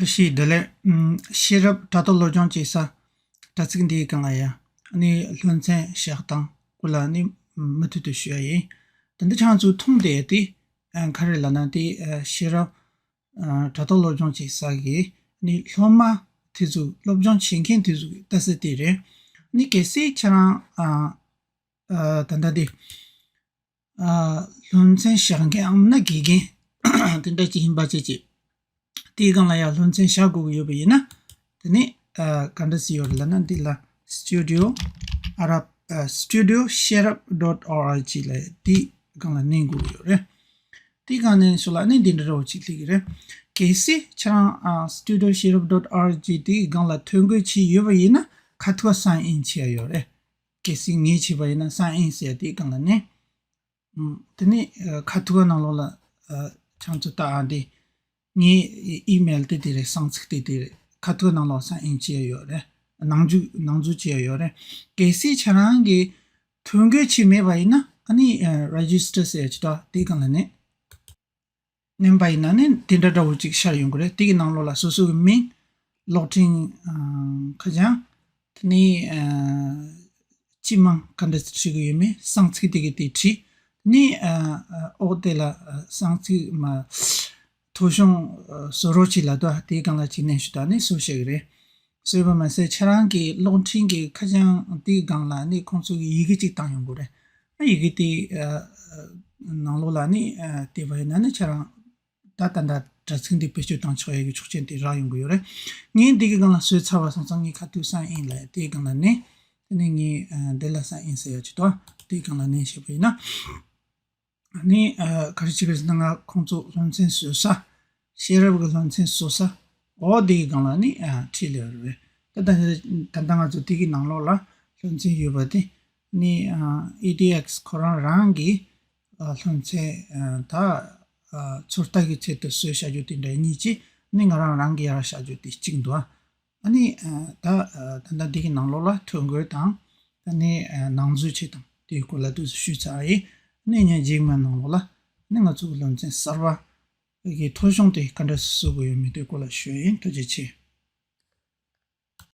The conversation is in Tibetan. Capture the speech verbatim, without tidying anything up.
བཀྲ་ཤིས་བདེ་ལེགས། ཨམ། ཤེས་རབ་དྲ་ཐོག་སློབ་སྦྱོང་བྱེད་ས་དྲ་ཚིགས་འདིའི་སྒང་ལ་ཡ། ཨ་ནི་སློབ་ཚན་བཞག་སྟངས་སྐོར་ལ་ནི་མུ་མཐུད་དུ་ཞུ་ཡ་ཡིན། དེ་འདི་ཁྱེད་ཚོ་མཐོང་བསྡད་ཡ་དེ། ཨ། ག་རེ་ལབ་ན་དེ། ཨ། ཤེས་རབ། ཨ། དྲ་ཐོག་སློབ་སྦྱོང་བྱེད་ས་གི་ནི་སློབ་མ་དེ་ཚོ་སློབ་སྦྱོང་བྱེད་མཁན་དེ་ཚོ་གི་ལྟ་ས་དེ་རེད། ནི་གལ་སྲིད་ཁྱེད་རང་། ཨ། ཨ། ད་ལྟ་དེ། ཨ། སློབ་ཚན་བཞག་མཁན་འམ་ན་དགེ་རྒན་དེ་འདྲ་ཅིག་ཡིན་པ་བྱས་ཅིག་དེའི་སྒང་ལ་ཡང་སློབ་ཚན་བཞག་དགོས་ཀྱི་ཡོད་པ་ཡིན་ན། དེ་ནི། ཨ། ག་འདྲ་ཞིག་ཡོད་རེད་ལབ་ན། འདི་ལ་Studio Arab། ཨ། studio sherab dot org ལ་དེའི་སྒང་ལ་མནན་དགོས་ཀྱི་ཡོད་རེད། དེའི་སྒང་མནན་ཞོར་ལ་ནི་འདི་འདྲ་འདྲ་བོ་ཅིག་སླེབས་ཀྱི་རེད། གལ་སྲིད་ཁྱེད་རང་། ཨ། studio sherab dot org དེའི་སྒང་ལ་ཐོ་འགོད་བྱས་ཡོད་པ་ཡིན་ན། ཁ་ཐུག་sign in བྱེད་ཡ་ཡོད་རེད། གལ་སྲིད་ངས་བྱས་པ་ཡིན་ན་sign in ཟེར་ཡ་དེའི་སྒང་ལ་མནན། ཨུམ། དེ་ནས། ཨ། ཁ་ཐུག་ནང་ལོགས་ལ། ཨ། ཁྱེད་ཚོ་ལྟ་ཨ། འདི་ངའི་ཨི་མེལ་དེ་དེ་རེད། གསང་ཚིག་དེ་དེ་རེད། ཁ་ཐུག་ནང་ལོགས་sign in བྱེད་ཡ་ཡོད་རེད། ནང་འཛུལ། ནང་འཛུལ་བྱེད་ཡ་ཡོད་རེད། གལ་སྲིད་ཁྱེད་རང་གིས་ཐོ་འགོད་བྱས་མེད་པ་ཡིན་ན། ཨ་ནི། ཨ། register ཟེར་ཡ་ཅིག་འདུག་དེའི་སྒང་ལ་མནན། མནན་པ་ཡིན་ན་ནི་དེ་འདྲ་འདྲ་བོ་ཅིག་ཤར་ཡོང་གི་རེད། དེ་གི་ནང་ལོགས་ལ་སོ་སོ་གི་མིང་། གློག་འཕྲིན། ཨ། ཁ་བྱང་། དེ་ནས། ཨ། སྤྱི་མིང་ག་འདྲ་བྲིས་གི་ཡོད་མེད། གསང་ཚིག་དེ་གི་དེ་བྲིས། དེ་ནས། ཨ། ཨ། འོག་དེ་ལ། ཨ། གསང་ཚིག་མ། ཐོ་གཞུང་། ཨ། བཟོ་རོགས་བྱེད་ལབ་འདུག་དེའི་སྒང་ལ་ཅིག་མནན་ཞུ་དང་ནི་བཟོ་བྱེད་གི་རེད། བཟོས་པ་མ་ཟད་ཁྱེད་རང་གི་གློག་འཕྲིན་གྱི་ཁ་བྱང་དེའི་སྒང་ལ་ནི་ཁོང་ཚོ་གི་ཡི་གེ་གཅིག་བཏང་ཡོང་གི་རེད། ཨ། ཡི་གེ་དེ། ཨ། ཨ། ནང་ལོགས་ལ་ནི། ཨ། དེ་བ་ཡིན་ན་ནི་ཁྱེད་རང་ད་ད་ལྟ་དྲ་ཚིགས་འདི་བེད་སྤྱོད་བཏང་ཆོག་ཡ་གི་ཆོག་མཆན་དེ་རག་ཡོང་གི་ཡོད་རེད། ངས་འདི་གི་སྒང་ལ་བཟོས་ཚར་བ་སོང་ཙང་ངས་ཁ་ཐུག་sign in ལབ་ཡ་དེའི་སྒང་ལ་མནན། དེ་ནས་ངས། ཨ། འདི་ལ་sign in ཟེར་ཡ་ཅིག་འདུག་དེའི་སྒང་ལ་མནན་བྱས་པ་ཡིན་ན། ཨ་ནི། ཨ། ག་རེ་བྱེད་ཀྱི་རེད་ཟེར་ན། ང་ཁོང་ཚོ་སློབ་ཚན་བཟོ་ས། ཤེས་རབ་ཀྱི་སློབ་ཚན་བཟོ་ས། འོ་དེའི་སྒང་ལ་ནི། ཨ། ཁྲིད་ལེ་རེད། ད་ད་ད་ལྟ་ང་ཚོ་དེ་གི་ནང་ལོགས་ལ་སློབ་ཚན་ཡོད་པ་དེ་ནི། ཨ། ཨི་ཌི་ཨེག་སི་ཁོ་རང་རང་གི། ཨ། སློབ་ཚན། ཨ། ད། ཨ། ཚོད་ལྟ་གི་ཆེད་དུ་བཟོས་བཞག་རྒྱུ་དེ་འདྲ་གཉིས་ཀྱིས་ནི་ང་རང་རང་གི་ཡར་བཞག་རྒྱུ་དེ་གཅིག་འདུག་ཨ་ནི། ཨ། ད། ཨ། ད་ལྟ་འདི་གི་ནང་ལོགས་ལ་ཐོ་འགོད་དང་། ད་ནི། ཨ། ནང་འཛུལ་བྱེད་སྟངས་དེའི་སྐོར་ལ་ཏོག་ཙམ་ཞུས་ཚར་ཡིན། ཨ་ནི་ཉིན་རྗེས་མའི་ནང་ལོགས་ལ་ནི་ང་ཚོ་གི་སློབ་ཚན་གསར་པ་གི་ཐོ་གཞུང་དེ་ག་འདྲ་བཟོ་དགོས་ཡོད་མེད་དེའི་སྐོར་ལ་ཞུ་ཡིན། ཐུགས་རྗེ་ཆེ།